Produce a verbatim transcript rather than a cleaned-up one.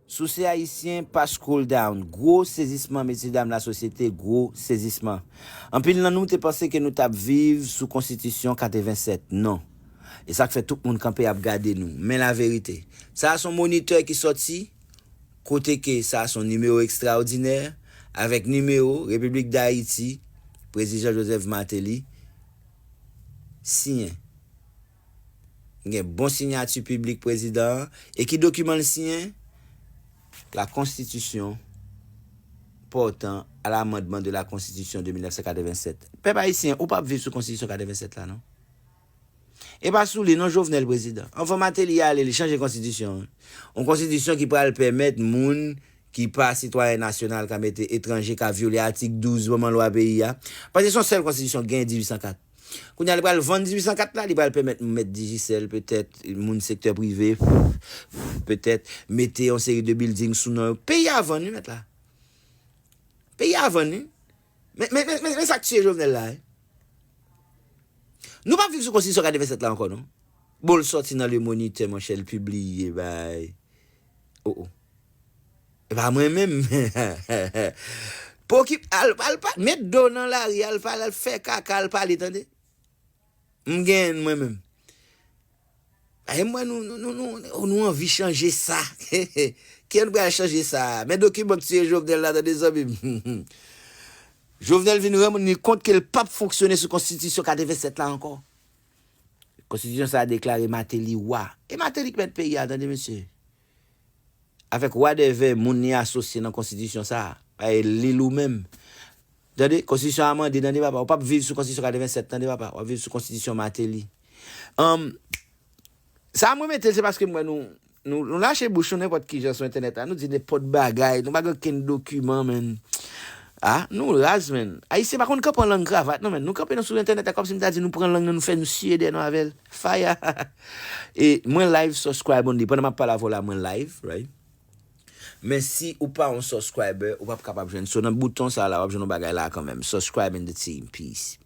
Si w se Ayisyen, pa scroll down. Gwo sezisman, mesye dam lasosyete, gwo sezisman. Anpil nan nou te panse ke nou t ap viv sou konstitisyon katrevensèt. Non. E sa k fè tout moun kanpe ap gade nou. Men laverite. Sa a se yon monitè ki sòti, kote ke sa a se yon nimewo ekstraòdinè, avèk nimewo Repiblik Dayiti, Prezidan Joseph Martelly, siyen. Gen bon siyati piblik prezidan an. E ki dokiman l siyen? La Constitution portant à l'amendement de la Constitution de mil nèf san katrevensèt. Pèp ayisyen, ou p ap viv sou konstitisyon katrevensèt la, non. E pa sou li, non, Jovenel prezidan. Anvan Martelly ale, li chanje konstitisyon an. Yon konstitisyon ki pral pèmèt moun ki pa sitwayen nasyonal ka mete etranje ka vyole atik douz manman lwa peyi a. Paske se yon sèl konstitisyon ki genyen dizuit san kat. Kounye a, li pral vann dizuit san kat la, li pral pèmèt nou met Digicel, petèt, moun sektè prive, petèt, mete yon seri de building sou non yo. Peyi a vann, wi, mèt la. Peyi a vann, wi. Men, men, men, men, men sa k tiye Jovenel la, wi. Nou p ap viv sou konstitisyon katrevensèt la ankò, non. Bon, l sòti nan Le Moniteur, monchè, l pibliye, bay. Oh, oh. E pa mwen menm. Pokip, al, al pa, met do nan lari, al pale, al fè kaka, al pale, tande. M gen mwen menm. Ay, mwen, nou, nou, nou, nou, nou anvi chanje sa. Ki an pral chanje sa? Men dokiman k tiye Jovenel la, tande, zanmi m. Jovenel vin rann li kont ke l p ap fonksyone sou konstitisyon katrevensèt la ankò. Konstitisyon sa a deklare Martelly wa. E Martelly k mèt peyi a, tande, mesye. Avèk whatever moun li asosye nan konstitisyon sa a. Pa e li l ou menm. Tande, konstitisyon amande, tande, papa. Ou p ap viv sou konstitisyon katrevensèt, tande, papa. W ap viv sou konstitisyon Martelly. Um, sa a mwen mete l, se paske m wè nou, nou, nou lache bouch nou nenpòt ki jan sou entènèt la. Nou di nenpòt bagay. Nou pa gen okenn dokiman, menn. Ah, nou raz, menn. Ayisyen pa konn kanpe an lang kravat, non, menn. Nou kanpe nan sou entènèt la kòmsi m ta di nou pran lang nan, nou fè nou siye dèyè nou avè l. Fire. E mwen live, subscribe only. Pandan m ap pale avè w la, mwen live, right? Men si ou pa yon subscriber, ou p ap kapab jwenn. So, nan bouton sa la, w ap jwenn yon bagay la kanmenm. Subscribe in the team. Peace.